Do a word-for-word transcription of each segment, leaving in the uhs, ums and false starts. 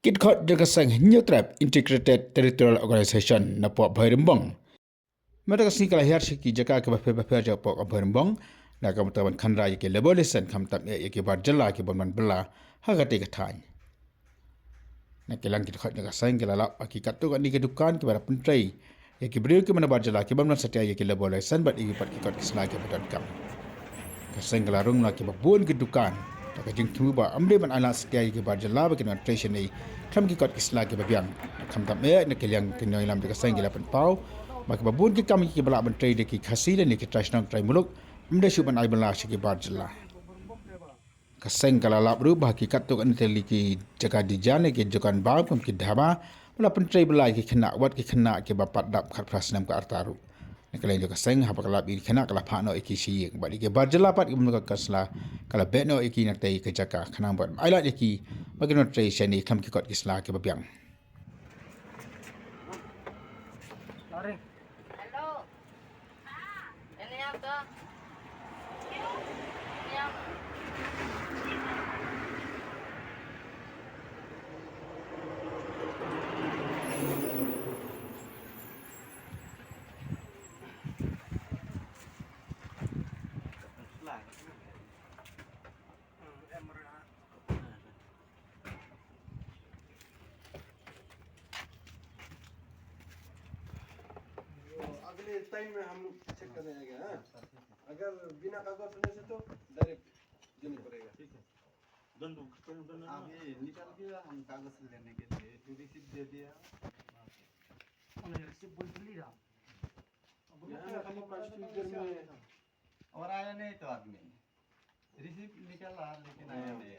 Ki dkhot jong ka seng Hynñiewtrep Integrated Territorial Organization na poh Bhoirymbong mynta ka sngi ka la hiar sha ki jaka kiba pher bapher jong poh Bhoirymbong na ka bynta ban khanra ïa ki labour license khamtam eh ïa ki bar jylla kiban wan bylla ha katei ka thaiñ. Na ki liang ki dkhot jong ka seng ki la lap ha ki katto katne ki dukan kiba la pyntrei ïa ki briew kiba na bar jylla kiban wan satia ïa ki labour license bad ïa ki pat ki kot ki sla kiba donkam. Ka seng ka la rung na kiba bun ki dukan da ka jingthmu ba ym dei ban ailad satia ïa ki bar jylla ba kin wan trei shane khlem ki kot ki sla kiba biang. Khamtam eh na ki liang ki nongïalam jong ka seng ki la pynpaw ba kiba bun ki kam kiba lah ban trei da ki Khasi lane ki trai shnong trai muluk ym dei shuh ban ai bylla sha ki bar jylla. Ka seng ka la lap ruh ba ha ki katto katne tylli ki jaka dijan ne ki dukan bar kum ki dhaba ba la pyntrei bylla ïa ki khynnah, wat ki khynnah kiba pat dap khatphra snem ka rta ruh. Na ka liang jong ka seng haba ka lap ïa ki khynnah ka la phah noh ïa ki sha ïing bad ïa ki bar jylla pat kiba ym don kot ki sla ka la beh noh ïa ki na katei ka jaka khnang ban ailad ïa ki ba kin wan trei shane khlem ki kot ki sla kiba biang. अगले टाइम में हम चेक करने आएंगे, हाँ? अगर बिना कागज होने से तो डायरेक्ट देना पड़ेगा। ठीक है। डन, डन, डन, डन। आप ये निकल गया, हम कागज लेने के लिए, तू रिसीट दे दिया। अरे, रिसीट बोल तो ली रहा। अब यहाँ खाली पाँच मिनट में और आया नहीं तो आदमी। रिसीट निकला, लेकिन आया नहीं।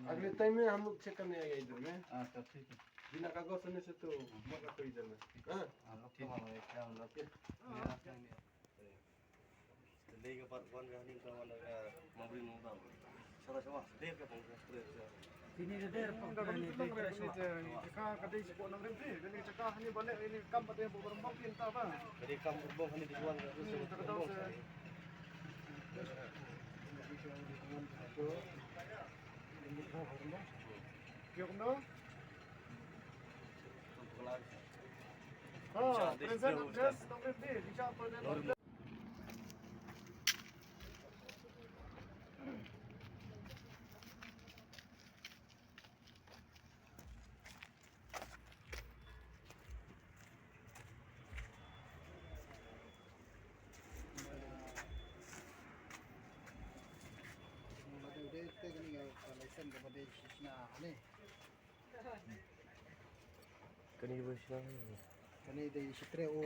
अगले टाइम में हम लोग चेक करने आएंगे इधर में। अच्छा, ठीक है। बिना कागज होने से तो मत रखो इधर में। हाँ? हाँ, ठीक है। क्या हम लोग के? हाँ। Te lei ka pat wan ka hynnin ka wan ka Mawbri Nongdam. Sara shawa, lei ka pang ka spray. Tini ka der pang ka ni lei ka shawa. Ka ka dei sipok Nongrim ti, ka ni ka jaka hani balik ini kam pat dei Bor Bor Bor pin ta ba. Ka dei kam Bor Bor hani di wan ka. Hmm, ka dei. Kyo kumno? Ha, present address Nongrim ti, di cha present address. Kane ba shna. Kane dei shi trei u,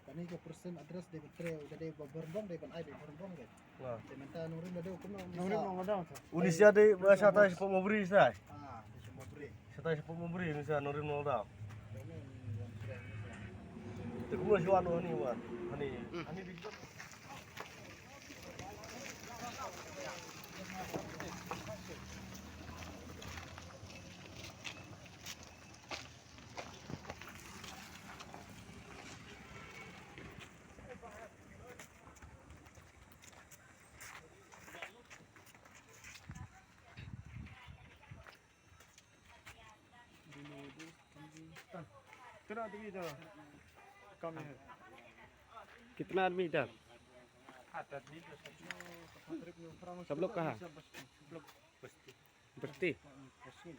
kane ka present address dei ba trei u, dei ba Bor Bor Bor, dei ban ai dei Bor Bor Bor dei. Nga. Dei mynta Nongrim Nongdam kumno. Nongrim Nongdam. Uni sa dei ba shatai shapoh Mawbri sa. Ah, dei shapoh Mawbri. Shatai shapoh Mawbri uni sa Nongrim Nongdam. Kane ni yang trei ni sa. Te kumno shi wan u hani wan. Hani, hani dei. कितना आदमी था? कम है। कितना आदमी इधर? आठ आदमी, दस आदमी। सब लोग कहाँ? सब लोग बस्ती। बस्ती? बस्ती।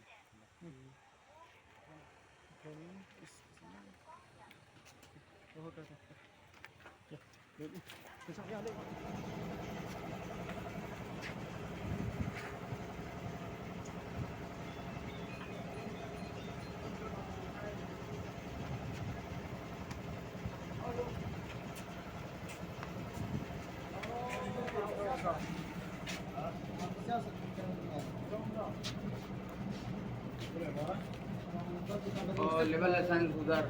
और लेवल है साइंस उधर।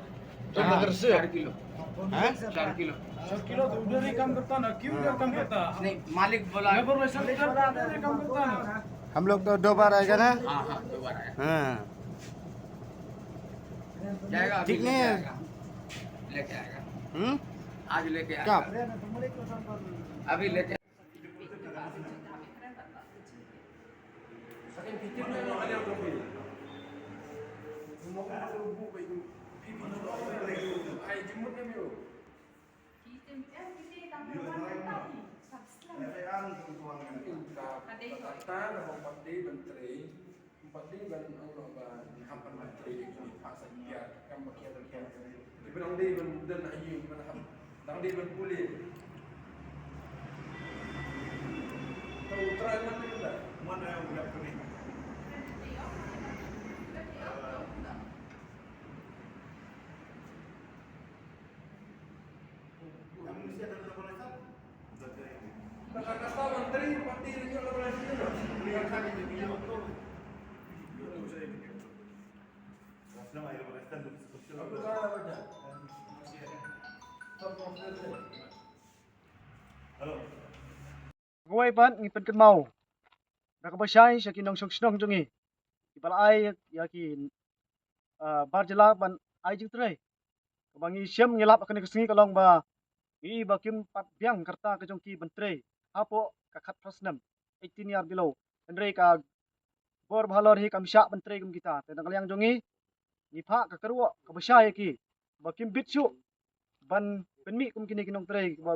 तो हाँ, नगर से? चार किलो। हैं? चार किलो। चार किलो तो उधर ही काम करता ना, क्यों उधर काम करता? नहीं, मालिक बोला। लेबर वैसे उधर, उधर ही काम करता ना। हम लोग तो दो बार आएगा ना? हाँ, हाँ, दो बार आया। हाँ। जाएगा, अभी ठीक लेके नहीं है। आएगा। लेके आएगा। हम्म? आज लेके आएगा। कब? अभी लेके। Saking piti no mo kali ang kopi. Kata ka hok pat dei ban trei, pat dei ban ong noh ba hap ban trei ki phah sa kiar kam ba kiar kiar. Ki ba dang dei ban don ha ïing ban hap, dang dei ban pule. Tau trai man ni da. Man ai ong yak ni. Kawei pat ngi pynkynmaw da kaba shai sha ki nongshong shnong jong ngi kiba la ai ïa ki, ah, bar jylla ban ai jingtrei. Kaba ngi shem ngi lap ha kane ka sngi ka long ba ngi ba kim pat biang ka rta ka jong ki ban trei hapoh ka khatphra snem, eighteen year below. Hynrei ka bor ba halor hi kam shah ban trei kum kita. Te na ka liang jong ngi ngi phah ka kyrwoh kaba shai ïa ki ba kim bit shuh ban pynmih kum kine ki nongtrei ba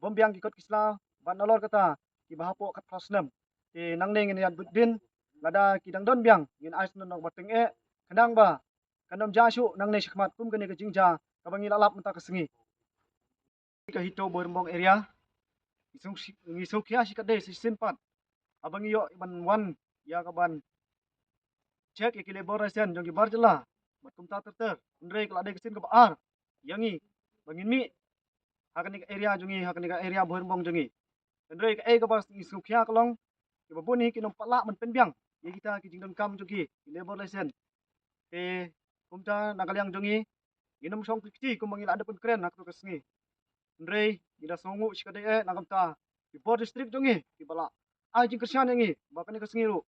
bym biang ki kot ki sla bad nalor kata kiba hapoh khatphra snem. Te nangne ngin ïa bud din, lada ki dang don biang ngin ai sngewbha ba teng eh, khnang ba kan ym jia shuh nangne shakhmat kum kane ka jingjia kaba ngi la lap mynta ka sngi. Ka Hito Boirymbong area, ngi sngewkhia shikatdei sa shisien pat haba ngi ïoh ban wan ïa ka ban check ïa ki labour license jong ki bar jylla bad kumta ter ter. Hynrei ka la dei ka sien kaba ar ïa ngi ba ngin mih ha kane ka area jong ngi, ha kane ka area Boirymbong jong ngi. Hynrei kaei kaba ngi sngewkhia ka long kiba bun hi kim pat lah ban pynbiang ïa kita ki jingdonkam jong ki, ki labour license. Te kumta na ka liang jong ngi ngin ym shong kti kumba ngi la dep pynkren ha katu ka sngi. Hynrei ngi da sngewnguh shikatdei eh na kumta ki bor district jong ngi kiba la ai jingkyrshan ïa ngi ba kane ka sngi ruh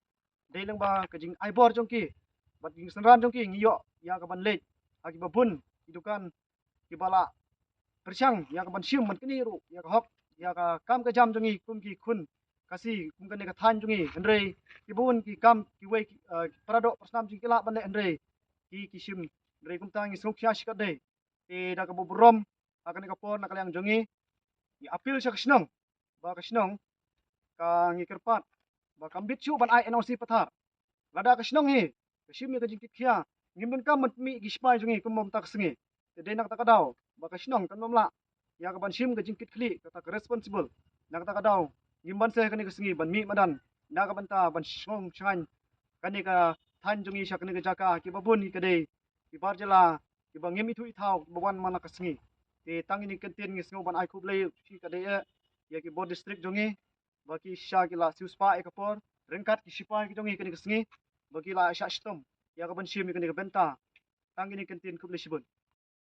dei lyngba ka jingai bor jong ki bad jingsynran jong ki ngi ïoh ïa ka ban leit ha kiba bun ki dukan kiba la pyrshang ïa ka ban shim ban knieh ruh ïa ka hok ïa ka kam ka jam jong ngi kum ki khun Khasi kum kane ka thaiñ jong ngi. Hynrei kiba bun ki kam kiwei ki, eh, ki paradoh parasnam jong ki lah ban leh hynrei ki, ki shim. Hynrei kumta ngi sngewkhia shikatdei. Te da kaba burom ha kane ka por na ka liang jong ngi, ngi appeal sha ka shnong ba ka shnong ka ngi kyrpad ba kam bit shuh ban ai N O C pathar. Lada ka shnong hi ka shim ïa ka jingkitkhia, ngim donkam ban pynmih ki shipai jong ngi kumba mynta ka sngi. Te dei na kata ka daw ba ka shnong kan ym lah ïa ka ban shim ka jingkitkhlieh kata ka responsible. Na kata ka daw ngim banse kane ka sngi ban mih madan na ka bynta ban shong shngaiñ kane ka thaiñ jong ngi sha kane ka jaka kiba bun hi ka dei ki bar jylla kiba ngim ithuh ithaw kiba wan man la ka sngi. Te tang kine ki kyntien ngi sngew ban ai khublei shikatdei eh ïa ki bor district jong ngi ba ki shisha ki la siewspah ïa ka por ryngkat ki shipai ki jong ngi kane ka sngi ba ki la shah shitom ïa ka ban shim ïa kane ka bynta. Tang kine ki kyntien, khublei shibun.